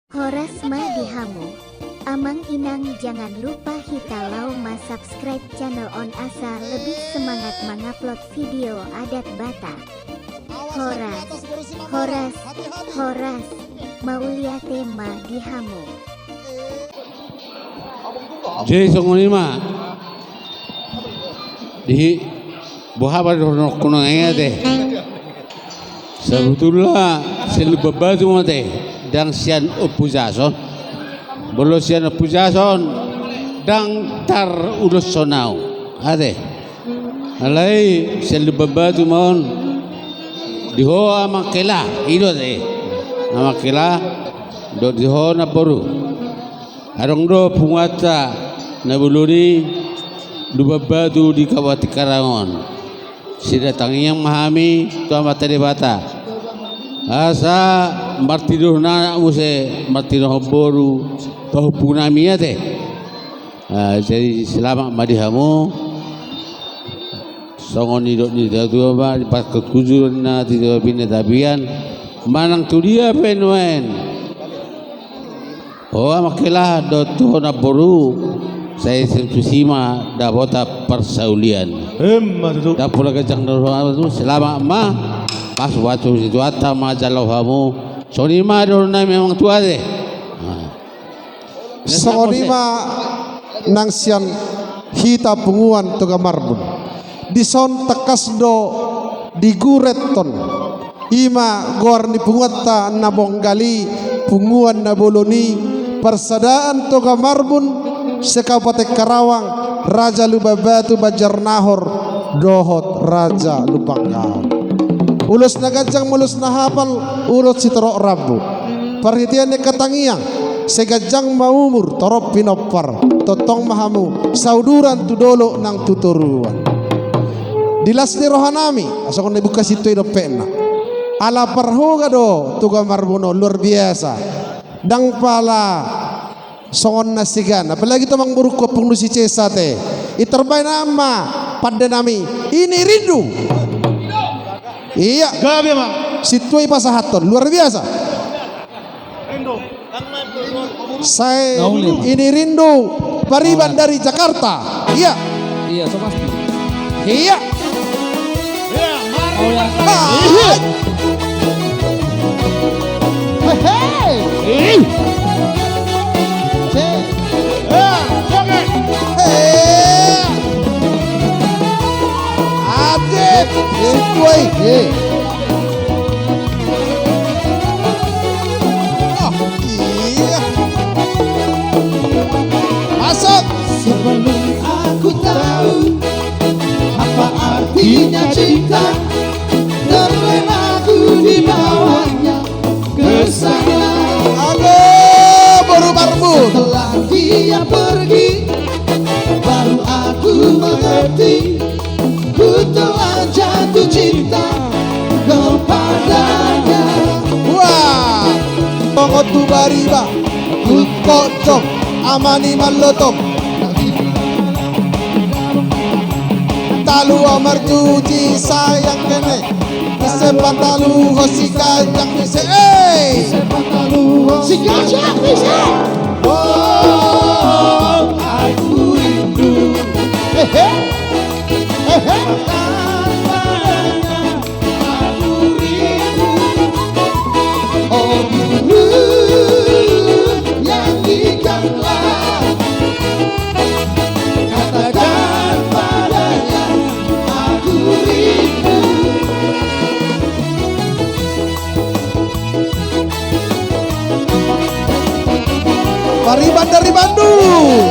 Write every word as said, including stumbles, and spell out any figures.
Horas ma di hamu. Amang inang, jangan lupa hita lao ma subscribe channel on asa lebih semangat mangupload video adat Batak. Horas, horas, horas. Mauliate ma di hamu. Jadi songon i ma. Di boha ma dohononku nang i ate. Sabotulna sian Lumban Batu ma ate, ndang sian Ompu Jason. Molo sian Ompu Jason ndang taruloshon au ate. Alai sian Lumban Batu ma on. Di ho Amang Kela, i do ate. Amang Kela, dohot di ho namboru. Adong do punguanta na bolon i Lumban Batu di Kabupaten Karangan on. Sai tangiang ma hami tu Amanta Debata asa martinodohon anak muse, martinodohon boru, pahompu nami ate. Ah, jadi selamat ma di hamu. Songon nidok ni natuatua ma, dipakkon hujur na tinopa pinatapian, manang tu dia pe nuaeng. Ho Amang Kela dohot tu ho namboru, sai tusi ma dapotan parsaulian. Emma tutu. Ndang pola ganjang dohot hamu, selamat ma. Pasupasu ni Tuhanta ma jalo hamu. Songon i ma dohonon nami Amang Tua ate. Nah. Songon i ma nang sian hita punguan Toga Marbun. Dison tangkas do digurethon. I ma goar ni punguanta na bonggal i, punguan na bolon i, Parsadaan Toga Marbun se-Kabupaten Karawang, Raja Lumban Batu, Banjar Nahor, dohot Raja Lumban Gaol. Ulos na ganjang ma ulos na hapal, ulos sitorop rambu. Parhitean ni angka tangiang, sai ganjang ma umur, torop pinompar, tongtong ma hamu sauduran tu dolok nang tu toruan. Di las ni roha nami, asa songon na dibuka sintua i dompetna. Ala parhoga do Toga Marbun on, luar biasa. Ndang pala songon na sigan, apalagi tu amangborungku Ompung Nusi C S ate. I tarbaen ma pande nami, Ini Rindu. Iya. Gabe ma. Sintua i pasahathon, luar biasa. Sai Ini Rindu, Pariban dari Jakarta. Iya. Iya, so pasti. Iya. Iya, mari. Oh, iya. Ah. Iya. Hehe. Ih. Cek. Ya, joget. Eh. Asik. Sintua i. Eh. Oh, iya. Masuk. Sebelum aku tahu apa artinya cinta, terlena ku dibawanya ke sana. Aduh, boru Marbun. Setelah dia pergi, baru aku mengerti, ku telah jatuh cinta kepadanya. Wah, songon tu bariba, tu pojok, ama ni Malotong. Talu au marjuji sayang kene. Ise pataluhon si ganjang ise, eh. Ise pataluhon si ganjang ise. Oh, aku rindu. Hehe. Hehe. Aku rindu. Oh, dulu yang di Kanglang. Katakan padanya, aku rindu. Pariban dari Bandung.